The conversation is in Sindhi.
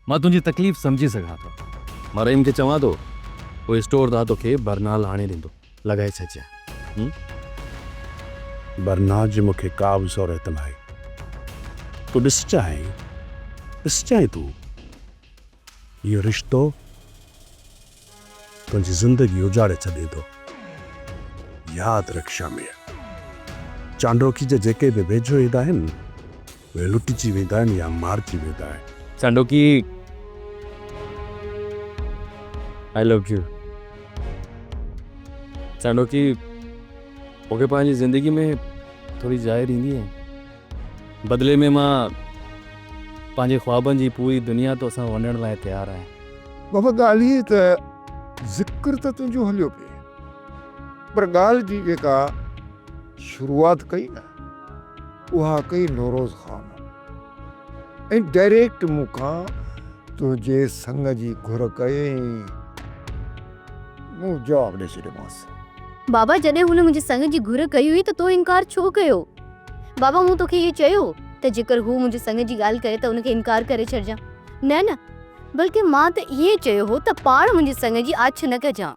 مان تنهنجي تڪليف سمجهي سگهان ٿو. مان رحيم کي چوان ٿو اهو اسٽور تان توکي برنال آڻي ڏيندو. لڳائي ڇڏجانء. هم؟ برنال جي مون کي ڪا به ضرورت ناهي. تون ڏسجانء، ڏسجانء تون. اهو رشتو تنهنجي زندگي اجاڙي ڇڏيندو. ياد رک شاميء، چانڊوڪي جا جيڪي به ويجهو ايندا آهن، اهي لٽجي ويندا آهن يا مارجي ويندا آهن. چانڊوڪي، آء لو يو. چانڊوڪي، مون کي پنهنجي زندگي ۾ ٿوري جاء ڏيندينء؟ بدلي ۾ مان پنهنجي خوابن جي پوري دنيا توسان ونڊڻ لاء تيار آهيان. بابا ڳالهه هيء ته ذڪر ته تنهنجو هليو پئي پر ڳالهه جي جيڪا شروعات ڪئي نه اها ڪئي نوروز خان ۽ ڊائريڪٽ مون کان تنهنجي سڱ جي گهر ڪيائين. مون جواب ڏئي ڇڏيومانس. بابا جڏهن هن منهنجي سڱ جي گهر ڪئي هئي ته تو انڪار ڇو ڪيو؟ بابا مون توکي اهو چيو ته جيڪر هو منهنجي سڱ جي ڳالهه ڪري ته ان کي انڪار ڪري ڇڏجان. نه نه بلڪه مان ته ائين چيو هو ته پاڻ منهنجي سڱ جي آڇ نه ڪجان.